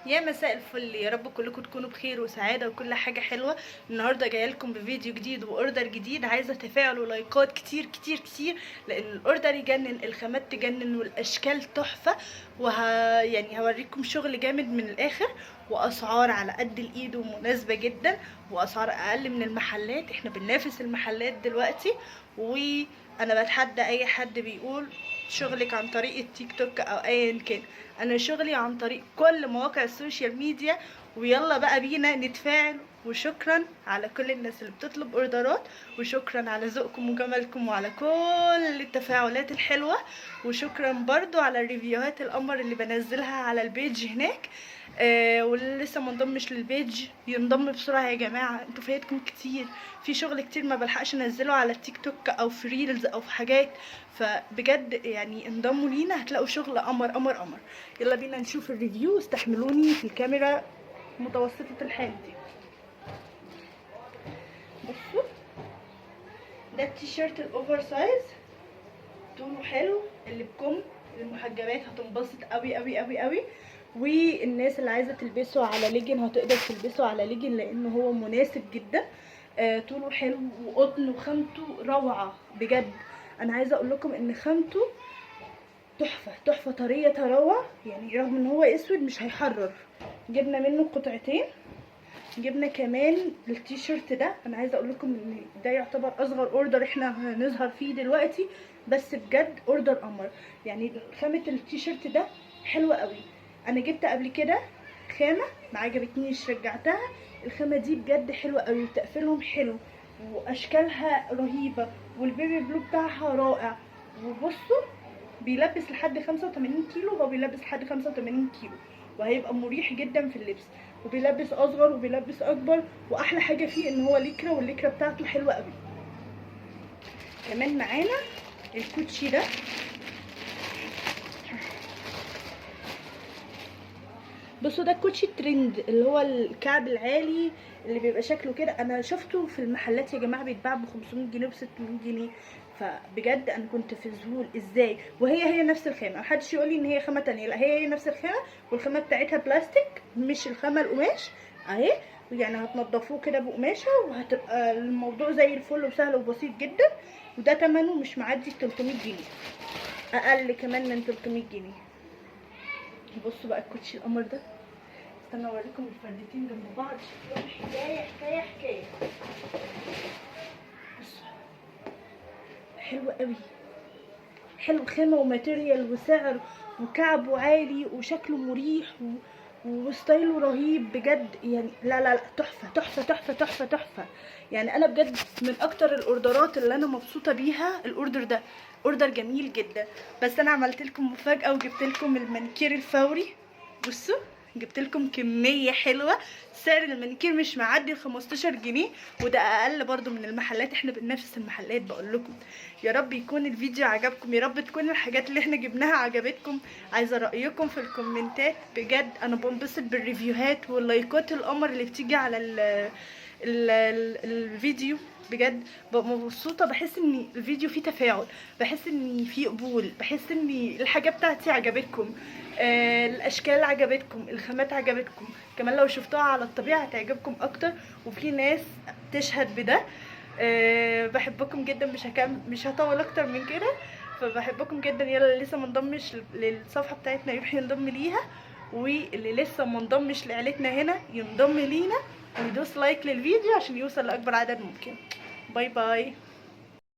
يا مساء الفل، يا رب كلكم تكونوا بخير وسعادة وكل حاجة حلوة. النهاردة جاية لكم بفيديو جديد و order جديد. عايزة تفاعل ولايكات كتير كتير كتير، لان ال order يجنن، الخامات تجنن والاشكال تحفة. يعني هوريكم شغل جامد من الاخر، واسعار على قد الايد ومناسبة جدا، واسعار اقل من المحلات. احنا بننافس المحلات دلوقتي، وانا بتحدى اي حد بيقول شغلك عن طريق التيك توك او ايا كان. انا شغلي عن طريق كل مواقع ال social media. ويلا بقى بينا نتفاعل. وشكرا على كل الناس اللي بتطلب اوردرات، وشكرا على ذوقكم وجمالكم وعلى كل التفاعلات الحلوة، وشكرا برضو على الريفيوهات القمر اللي بنزلها على ال page هناك. واللي لسه ما انضمش لل page ينضم بسرعة يا جماعة، انتوا فايتكم كتير، في شغل كتير ما بلحقش انزله على التيك توك او في reels او في حاجات. فبجد يعني انضموا لينا، هتلاقوا شغل قمر قمر قمر. يلا بينا نشوف ال review. استحملوني في الكاميرا متوسطة الحال دي. بصوا، ده التيشيرت ال oversize، طوله حلو، اللي بكم المحجبات هتنبسط قوي قوي قوي قوي، والناس اللي عايزه تلبسه على ليجن هتقدر تلبسه على ليجن لانه هو مناسب جدا. طوله حلو وقطن وخامته روعه بجد. انا عايزه اقول لكم ان خامته تحفة تحفه، طرية تروع، يعني رغم ان هو اسود مش هيحرر. جبنا منه قطعتين. جبنا كمان التيشيرت ده. انا عايزه اقول لكم ان ده يعتبر اصغر order احنا هنظهر فيه دلوقتي، بس بجد order قمر. يعني خامة التيشيرت ده حلوة قوي. انا جبت قبل كده خامة ما عجبتنيش، رجعتها. الخامة دي بجد حلوة قوي، وتقفيلهم حلو، واشكالها رهيبة، وال baby blue بتاعها رائع. وبصوا، بيلبس لحد 85 كيلو، هو بيلبس لحد 85 كيلو، وهيبقى مريح جدا في اللبس، وبيلبس اصغر وبيلبس اكبر. واحلى حاجة فيه ان هو ليكرا، والليكرا بتاعته حلوة قوي. كمان معانا الكوتشي ده. بصوا، ده الكوتشي الترند اللي هو الكعب العالي اللي بيبقى شكله كده. انا شفته في المحلات يا جماعة بيتباع ب 500 جنيه وب 600 جنيه، فبجد انا كنت في ذهول ازاي. وهي هي نفس الخامة، محدش يقول لي ان هي خامة تانية، لا هي هي نفس الخامة، والخامه بتاعتها بلاستيك مش الخامة القماش اهي. يعني هتنضفوه كده بقماشه وهتبقى الموضوع زي الفل وسهل وبسيط جدا. وده تمنه مش معدي 300 جنيه، اقل كمان من 300 جنيه. بصوا بقى الكوتشي القمر ده، استنى اوريكم الفردتين جنب بعض، شكلهم حكاية حكاية حكاية. بصوا حلو قوي، حلو، خامة و material وسعر وكعبه عالي وشكله مريح وستايله رهيب بجد. يعني لا لا لا، تحفة تحفة تحفة تحفة تحفة. يعني انا بجد من اكتر الاوردرات اللي انا مبسوطة بيها ال order ده، order جميل جدا. بس انا عملت لكم مفاجاة وجبت لكم المانيكير الفوري. بصوا، جبت لكم كمية حلوة. سعر المانيكير مش معدي ال 15 جنيه، وده اقل برضو من المحلات. احنا بننافس المحلات بقول لكم. يا رب يكون الفيديو عجبكم، يا رب تكون الحاجات اللي احنا جبناها عجبتكم. عايزه رايكم في الكومنتات، بجد انا بنبسط بالريفيوهات واللايكات القمر اللي بتيجي على ال ال ال الفيديو. بجد ببقى مبسوطة، بحس ان الفيديو فيه تفاعل، بحس ان فيه قبول، بحس ان الحاجة بتاعتي عجبتكم، الاشكال عجبتكم، الخامات عجبتكم. كمان لو شفتوها على الطبيعة هتعجبكم اكتر، وفي ناس تشهد بده. بحبكم جدا، مش هطول اكتر من كده، فبحبكم جدا. يلا اللي لسه منضمش للصفحه بتاعتنا يروح ينضم ليها، واللي لسه منضمش لعيلتنا هنا ينضم لينا ويدوس like للفيديو عشان يوصل لاكبر عدد ممكن. bye bye.